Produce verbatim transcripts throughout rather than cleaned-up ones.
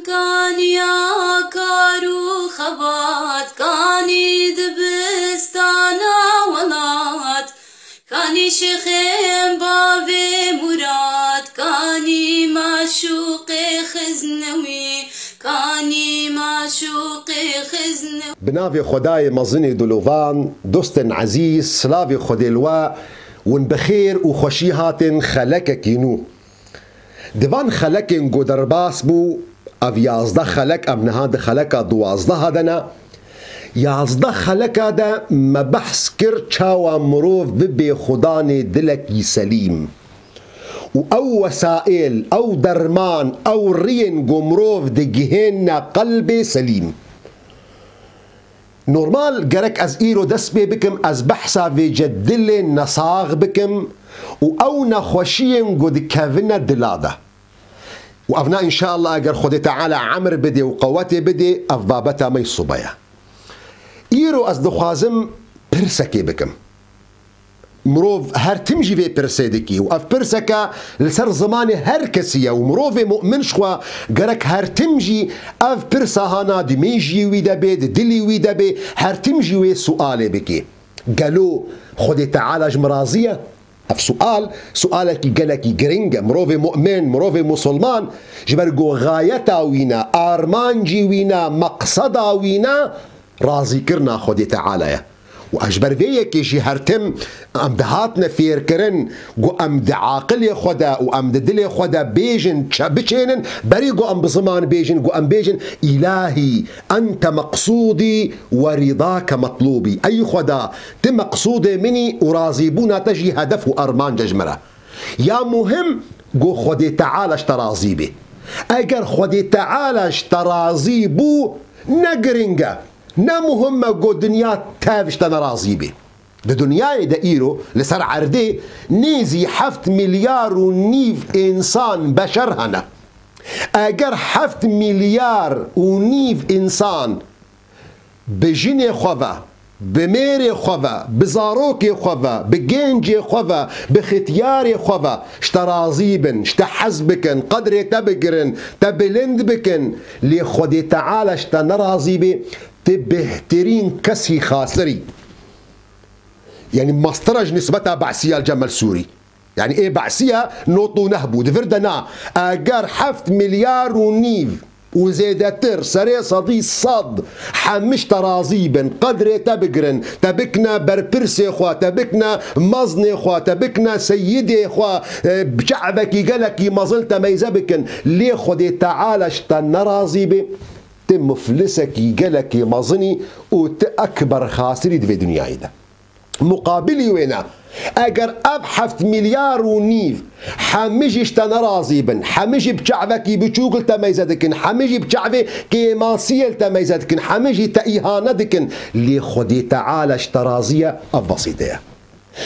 Kaniya kar û xebat, kanî dibistana welat, kanî şêxên bavê Murad, kanî maşûqê Xiznewî, kanî maşûqê Xiznewî. Bi navê Xwedayê mezinê dilovan, dostên ezîz, silavê Xwedê li we, hûn bi xêr û xweşî hatin xelekekî nû. Di van xelekên ku derbas bû, ev yazdeh xelek, em niha di xeleka duwazdeh de ne. Yazdeh xeleka de me behs kir çawa mirov bibê xudanê dilekî selîm. Û ew wesaîl, ew derman, ew riyên ku mirov digihêne qelbê selîm. Normal gerek ez îro dest pê bikim, ez behsa vêce dilê nesax bikim û ew nexweşiyên ku dikevine dila de. Û evna înşallah eger Xwedê Teala emir bidê û qewetê bidê, ev babeta me yê sibe ye. Îro ez dixwazim pirsekê bikim. Mirov her tim jî vê pirsê dikî û ev pirseke li ser zimanê her kesî ye û mirovê mu'min ji xwe gerek her tim jî ev pirsa hana di mêjiyê wî de bê, di dilî wî de bê, her tim jî wê sualê bikî. Gelo Xwedê Teala ji min razî ye? Ev sual, sualekî gelekî giring e. Mirovê mu'min, mirovê musulman, ji ber ku gayeta wî ne, armancî wî ne, meqseda wî ne, razîkirina Xwedê Teala ye. Û ji ber vê yekê jî her tim em dihatine fêrkirin ku em di aqilê xwe de û em di dilê xwe de bêjin, çe-, biçênin, berî ku em bi ziman bêjin, ku em bêjin, "Îlahî, ente meqsûdî we rîdake metlûbî." Ey Xweda, tu meqsûdê min î û razîbûna te jî hedef û armanc e ji min re. Ya muhim, ku Xwedê Teala ji te razî bê. Eger Xwedê Teala ji te razî bû, ne giring e. Ne muhim e ku dinya tev ji te nerazî bê. Di dinyayê de îro li ser erdê nêzî heft milyar û nîv însan, beşer, hene. Eger heft milyar û nîv însan bi jinê xwe ve, bi mêrê xwe ve, bi zarokê xwe ve, bi gencê xwe ve, bi xitiyarê xwe ve ji te razî bin, ji te hez bikin, qedrê te bigirin, te bilind bikin, lê Xwedê Teala ji te nerazî bê, tu bêhtirîn kesî xasirî. Yanî mastira ji nisbeta behsiya li Cemel Sûrî. Yanî ê behsiya not û neh bû. Di vir de na, eger heft milyar û nîv û zêdetir, serê sedî sed, hemî ji te razî bin, qedrê te bigirin, te bikine berpirsê xwe, te bikine meznê xwe, te bikine seyidê xwe, e, bi çavekî gelekî mezin te meyze bikin, lê Xwedê Teala ji te nerazî bê, tu muflisekî gelekî mezinî û tu ekber xasirî di vê dinyayê de. Muqabilî wê ne. Eger ev heft milyar û nîv hemî jî ji te nerazî bin, hemî jî bi çavekî biçûk li te meyze dikin, hemî jî bi çavê kêmasiyê li te meyze dikin, hemî jî te îhane dikin, lê Xwedê Teala ji te razî ye, ev besîte ye.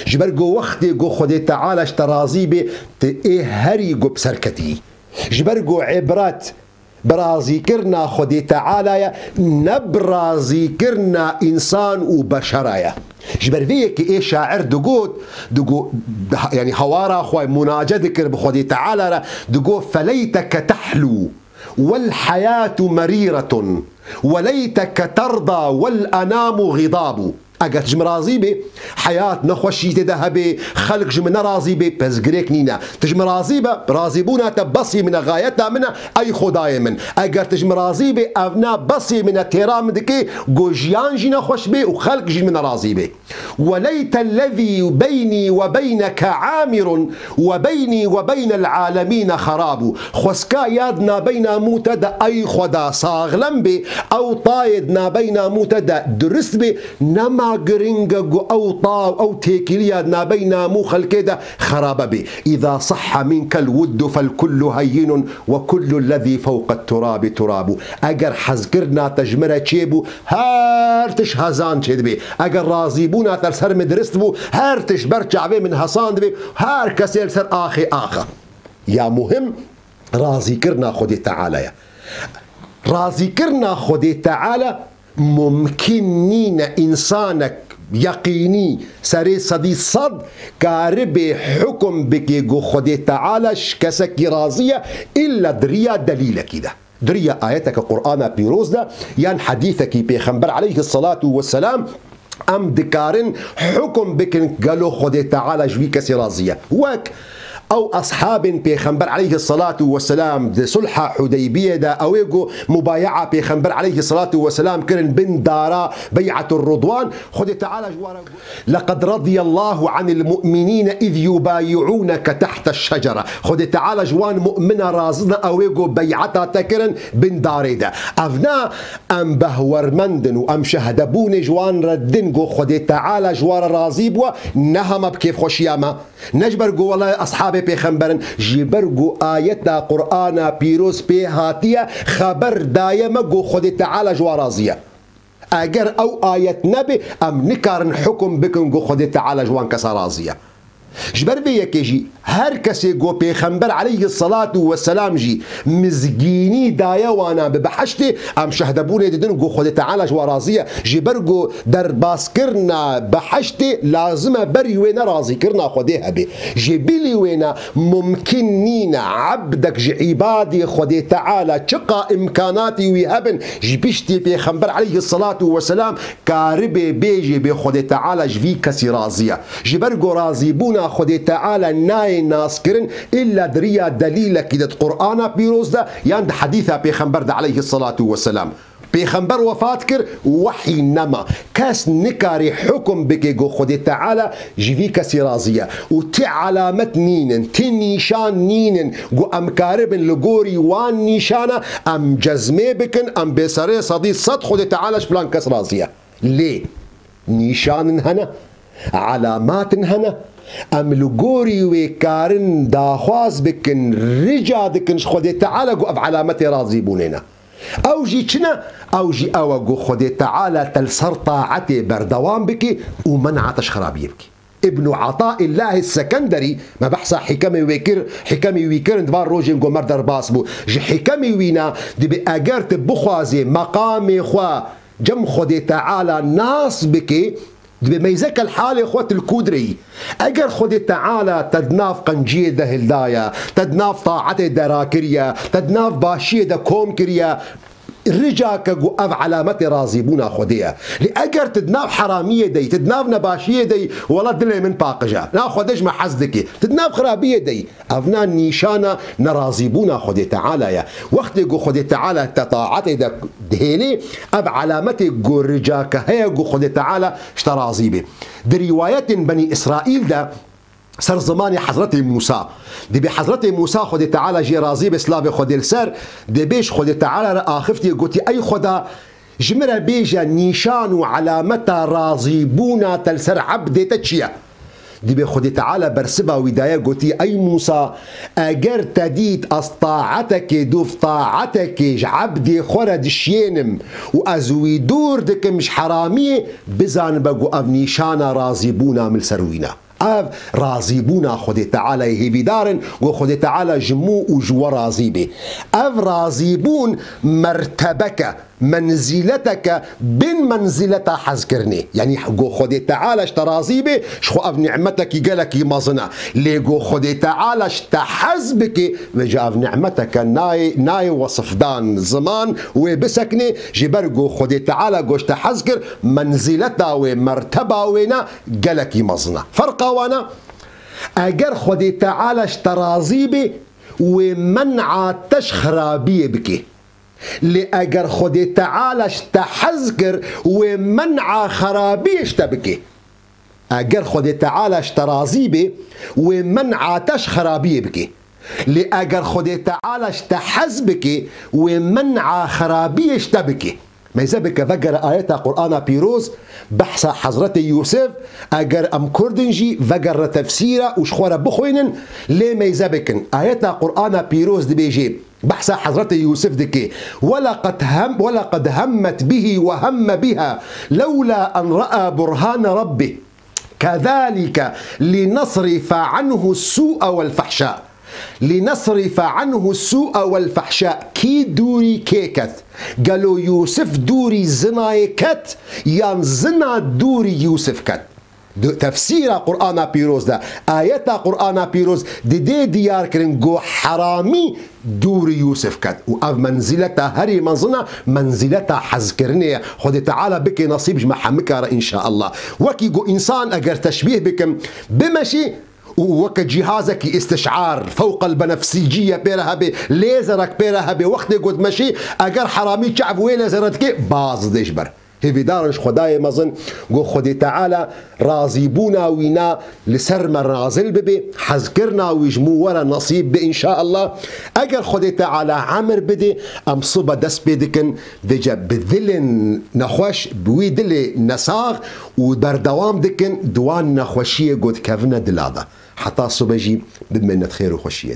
Ji ber ku wextê ku Xwedê Teala ji te razî bê, tu ê herî ku bi ser ketî. Ji ber ku îbret bi razîkirina Xwedê Teala ye, ne bi razîkirina însan û beşera ye. Ji ber vê yekê ê şair digot, digo, yanî hawara xwe munace dikir bi Xwedê Teala re, digo, "Feleyteke tehlû, wel heyatu merîretun, weleyteke terda, wel enamu xidabu." Eger tu ji min razî bê, heyat nexweşî tê de hebe, xelk ji min nerazî bê, pez girêk nîne. Tu ji min razî be, razîbûna te besî min e, gayeta min e, ey Xwedayê min. Eger tu ji min razî bê, ev ne besî min e, têra min dike, ku jiyan jî nexweş bê û xelk ji min nerazî bê. Weleyte lezî beynî we beyneke amirun we beynî we beynel alemîne xerabû. Xweska ya di nabeyna mû te de, ey Xweda, saxlem bê, ew tayê di nabeyna mû te de durist bê, nema giring e ku ew ta û ew têkiliya di nabeyna mû xelkê de xerabe bê. Îza sahha minkel wuddu fel kullu heyyinun we kullu lezî fewqet turabi turabu. Eger hezkirina te ji min re çêbû, her tişt hezan çêdibê. Eger razîbûna te li ser min dirist bû, her tişt ber çavê min hesan dibê, her kesê li ser axê ax e. Ya muhim, razîkirina Xwedê Teala ye. Razîkirina Xwedê Teala mumkin nîne însanek yeqînî serê sedî sed karibê hukum bike ku Xwedê Teala ji kesekî razî ye, îlla di riya delîlekî de. Di riya ayeteke Qur'ana pîroz de yan hedîsekî Pêxember aleyhisselatu vesselam, em dikarin hukum bikin gelo Xwedê Teala ji vî kesî razî ye. Wek ew ashabên Pêxember aleyhisselatu vesselam di sulha Hudeybiyê de, ew ê ku mubaye'a Pêxember aleyhisselatu vesselam kirin bin dara Bey'atur Ridwan, Xwedê Teala ji wan re got, "Leqed radiyallahu anil mu'minîne iz yubayi'ûneke tehteş şecere." Xwedê Teala ji wan mu'mina razî ne, ew ê ku bey'eta te kirin bin darê de. Ev ne em behwermend in û em şehdebûnê ji wan re din ku Xwedê Teala ji wan re razî bû, ne hema bi kêfxweşiya me. Ne ji ber ku wela eshabê pêxember in, ji ber ku ayeta Qur'ana pîroz pê hatiye, xeber daye me ku Xwedê Teala ji wan razî ye. Eger ew ayet nebe, em nikarin hukum bikin ku Xwedê Teala ji wan kesa razî ye. Ji ber vê yekê jî her kesê ku Pêxember aleyhisselatu vesselam jî mizgînî daye wana bi behiştê, em şehdebûnê didin ku Xwedê Teala ji wan razî ye. Ji ber ku derbaskirina behiştê lazim e berî wê ne razîkirina Xwedê hebe. Ji bilî wê ne mumkin nîne ebdek ji îbadê Xwedê Teala çiqa îmkanatî wî hebin ji piştî Pêxember aleyhisselatu vesselam karibe bêjê bê Xwedê Teala ji vî kesî razî ye. Ji ber ku razîbûna Xwedê Teala nayê naskirin îlla di riya delîlekî de di Qur'ana pîroz de yan di hedîsa Pêxember de aleyhisselatu vesselam. Pêxember wefat kir, wehî nema. Kes nikarî hukum bike ku Xwedê Teala ji vî kesî razî ye. Û ti alamet nînin, ti nîşan nînin ku em karibin li gorî wan nîşana em cezmê bikin, em bê serê sedî sed Xwedê Teala ji filan kes razî ye. Lê nîşanin hene, alamatin hene. Em li gorî wê karin daxwaz bikin, rica dikin ji Xwedê Teala ku ev alametê razîbûnê ne. Ew jî çi ne? Ew jî ew e ku Xwedê Teala te li ser taetê berdewam bike û men'a te ji xerabiyê bike. Îbnû Ataîllahî Sekenderî, me behsa hikemê wê kir, hikemê wî kirin, di van rojên ku mer derbas bû. Ji hikemê wî ne, dibê eger tu bixwazê meqamê xwe cem Xwedê Teala nas bikê, dibê meyzeke li halê xwe tu li ku direyî. Eger Xwedê Teala te di nav qenciyê de hildaye, te di nav taetê de rakiriye, te di nav başiyê de kom kiriye, rica ke ku ev alametê razîbûna Xwedê ye. Lê eger tu di nav heramiyê de yî, tu di nav nebaşiyê de yî, wela dilê min paqij e. Na Xwedê ji me hez dike. Tu di nav xirabiyê de yî. Ev na nîşana nerazîbûna Xwedê Teala ye. Wextê ku Xwedê Teala te taetê de dihêlê, ev alametê ku rica ke heye ku Xwedê Teala ji te razî bê. Di rîwayetên Benî Îsraîl de, ser zimanê Hezretê Mûsa. Dibê Hezretê Mûsa, Xwedê Teala jê razî be, silavê Xwedê li ser, dibê ji Xwedê Teala re axiftiye, gotî, "Ey Xweda, ji min re bêje nîşan û elameta razîbûna te li ser ebdê te çi ye?" Dibê Xwedê Teala bersiva wî daye, gotî, "Ey Mûsa, eger te dît ez taetekê, dûv taetekê ji ebdê xwe re dişiyênim û ez wî dûr dikim ji heramiyê, bizanibe ku ev nîşana razîbûna min li ser wî ne." Ev razîbûna Xwedê Tealayê, hêvîdar in ku Xwedê Teala ji min û ji we razî bê. Ev razîbûn mertebeke, menzîleteke bin menzîleta hezkirinê. Yanî ku Xwedê Teala ji te razî bê, ji xwe ev nîmetekî gelekî mezin e. Lê ku Xwedê Teala ji te hez bike, vêca ev nîmeteke nayê, nayê wesifdan, ziman wê bisekine, ji ber ku Xwedê Teala ku ji te hez kir, menzîleta wê, merteba wê ne, gelekî mezin e. Ferqa wan e, eger Xwedê Teala ji te razî bê, wê men'a te ji xirabiyê bike. Lê eger Xwedê Teala ji te hez kir, wê men'a xirabiyê ji te bike. Eger Xwedê Teala ji te razî bê, wê men'a te ji xirabiyê bike. Lê eger Xwedê Teala ji te hez bike, wê men'a xirabiyê ji te bike. Meyze bike, vegere ayeta Qur'ana pîroz, behsa Hezretê Yûsif, eger em Kurd in jî, vegere tefsîra û ji xwe re bixwînin, lê meyze bikin. Ayeta Qur'ana pîroz dibêje, behsa Hezretê Yûsif dike, "Weleqed hem-, weleqed hemmet bihi ve hemme biha, lewla en ra'a burhane rabbih. Kezalike linasrife anhu su'e vel fehşa." Linasrife anhu su'e vel fehşa. Kî dûrî kê ket? Gelo Yûsif dûrî zinayê ket, yan zina dûrî Yûsif ket? Di tefsîra Qur'ana Pîroz de, ayeta Qur'ana Pîroz didê diyar kirin ku heramî dûrî Yûsif ket. Û ev menzileta herî mezin e, menzileta hezkirinê ye. Xwedê Teala bike nesîb ji me hemika re înşaallah. Wekî ku însan eger teşbîh bikim, bimeşî û weke cîhazekî îstişar, fewqel benefsîcî ye pê re hebe, lêzerek pê re hebe, wextê ku dimeşî, eger heramî çav wê lêzere dike, baz dê ji ber. Hêvîdarin ji Xwedayê mezin, ku Xwedê Teala razîbûna wîna li ser me nazil bibe, hezkirina wî ji min we re nesîb be înşaallah. Eger Xwedê Teala emir bide, em sibe dest pê dikin, vêce bi dilên nexweş, bi wî dilê nesax û berdewam dikin di wan nexweşiyê ku dikevine dila de. Heta sibe jî bimîne di xêr û xweşiyê de.